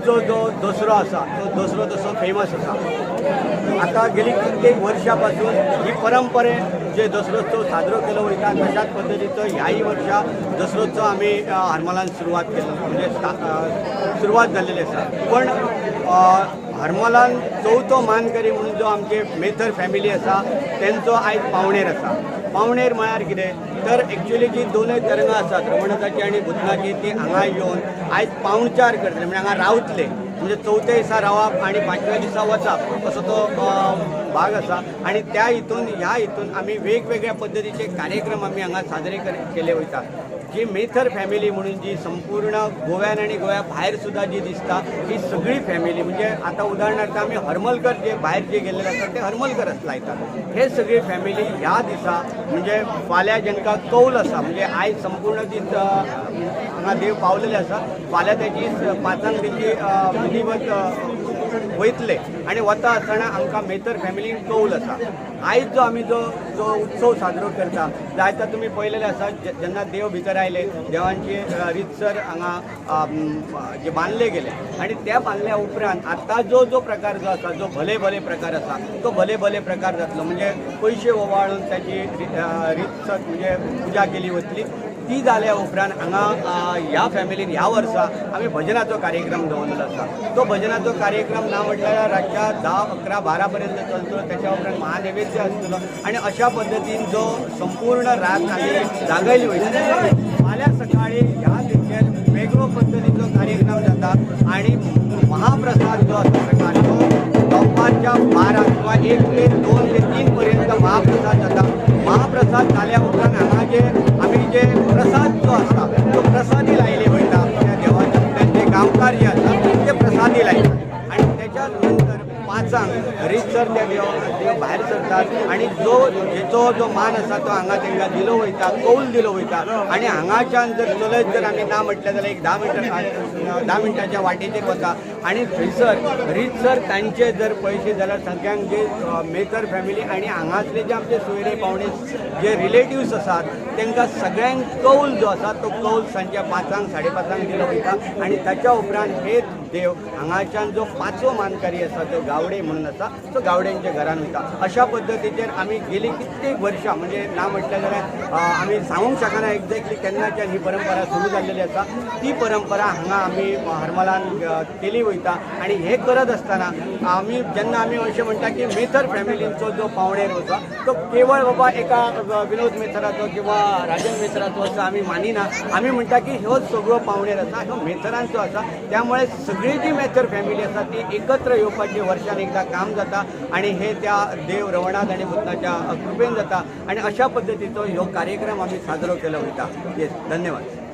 आमचो जो दसरो आसा तो दसरो तसो फेमस आसा. आतां गेली कित्येक वर्सां पासून ही परंपरे जे दसरोत्सव साजरो केलो वयता तशाच पद्दतीचो ह्याय वर्सा दसरोत्सव आमी हरमलान सुरवात केलो, म्हणजे सुरवात जाल्लेली आसा. पण हरमलान चवथो मानकरी म्हणून जो आमचे मेथर फॅमिली आसा तेंचो आयज पावणेर आसा. पावणेर म्हळ्यार कितें तर एक्चुअली जी दोनूय तरंगां आसात रवणाथाची आनी भुतनाची ती हांगा येवन आयज पावणचार करतले, म्हणजे हांगा रावतले, म्हणजे चवथ्या दिसा रावप आनी पांचव्या दिसा वचप असो तो भाग आसा. आनी त्या हितून ह्या हितून आमी वेगवेगळ्या पद्दतीचे कार्यक्रम आमी हांगा साजरे केले वयता. जी मेथर फॅमिली म्हणून जी संपूर्ण गोव्यान आनी गोव्या भायर सुद्दां जी दिसता ही सगळी फॅमिली, म्हणजे आतां उदाहरणार्थ आमी हरमलकर जे भायर जे गेल्ले आसात ते हरमलकरच लायतात. हे सगळी फॅमिली ह्या दिसा म्हणजे फाल्यां जेंकां कौल आसा, म्हणजे आयज संपूर्ण दीस हांगा देव पावलेले आसा, फाल्यां तेजी 5 तेजी विधिवत वयतले आनी वता आसतना आमकां मेथर फॅमिलीन कौल आसा. आयज जो आमी जो जो उत्सव साजरो करता जायता तुमी पळयलेले आसा, जेन्ना देव भितर आयले देवांची रितसर हांगा जे बांदले गेले आनी त्या बांदल्या उपरांत आतां जो जो प्रकार जो आसा जो भले भले प्रकार आसा तो भले भले प्रकार जातलो, म्हणजे पयशे ओवाळून ताची रितसर म्हणजे पुजा केली वतली. ती जाल्या उपरांत हांगा ह्या फॅमिलीन ह्या वर्सा आमी भजनाचो कार्यक्रम दवरलेलो आसा. तो भजनाचो कार्यक्रम ना म्हटल्यार रातच्या 10, 11, 12 पर्यंत चलतलो. त्याच्या उपरांत महानैवेद्य आसतलो आनी अशा पद्दतीन जो संपूर्ण रात आमी जागयली वयता. फाल्यां सकाळी ह्या दिकेन वेगळो पद्दतीचो कार्यक्रम जाता आनी महाप्रसाद जो आसा प्रकार तो दनपारच्या 12 किंवा 1 ते 2 ते 3 पर्यंत महाप्रसाद जाता. महाप्रसाद जाल्या उपरांत हांगा जे आमी जे प्रसाद जो आसा तो प्रसादी लायले वयता त्या देवाच्या, जे गांवकार जे आसा ते प्रसादी लायतात आनी तेच्या नंतर 5 रितसर त्या देव भायर सरतात आनी जो जेचो जो मान आसा तो हांगा तांकां दिलो वयता, कौल दिलो वयता. आनी हांगाच्यान जर चलत जर आमी ना म्हटलें जाल्यार एक 10 मिनटाच्या वाटेचेर वता आनी थंयसर रितसर तांचे जर पयशे जाल्यार सगळ्यांक जे मेथर फॅमिली आनी हांगासले जे आमचे सोयरे पावणे जे रिलेटिव्स आसात तांकां सगळ्यांक कौल जो आसा तो कौल सांजच्या 5, 5:30 दिलो वयता. आनी ताच्या उपरांत हे देव हांगाच्यान जो 5वो मानकारी आसा तो गावडे म्हणून आसा तो गावड्यांच्या घरान वयता. अशा पद्दतीचेर आमी गेली कित्येक वर्सां, म्हणजे ना म्हटलें जाल्यार आमी सांगूंक शकना एक्झॅक्टली केन्नाच्यान ही परंपरा सुरू जाल्लेली आसा. ती परंपरा हांगा आमी हरमलान केली वयता. आनी हे करत आसतना आमी जेन्ना आमी अशें म्हणटा की मेथर फॅमिलींचो जो पावणेर आसा तो केवळ बाबा एका विनोद मेथराचो किंवा राजन मेथराचो असो आमी मानिना. आमी म्हणटा की ह्यो सगळो पावणेर आसा ह्यो मेथरांचो आसा. त्यामुळे सगळी जी मेथर फॅमिली आसा ती एकत्र येवपाची वर्षान एकदा काम जाता आनी हे त्या देव रवणाथ आनी भुतनाच्या कृपेन जाता आनी अशा पद्दतीचो ह्यो कार्यक्रम आमी साजरो केलो वयता. येस, धन्यवाद.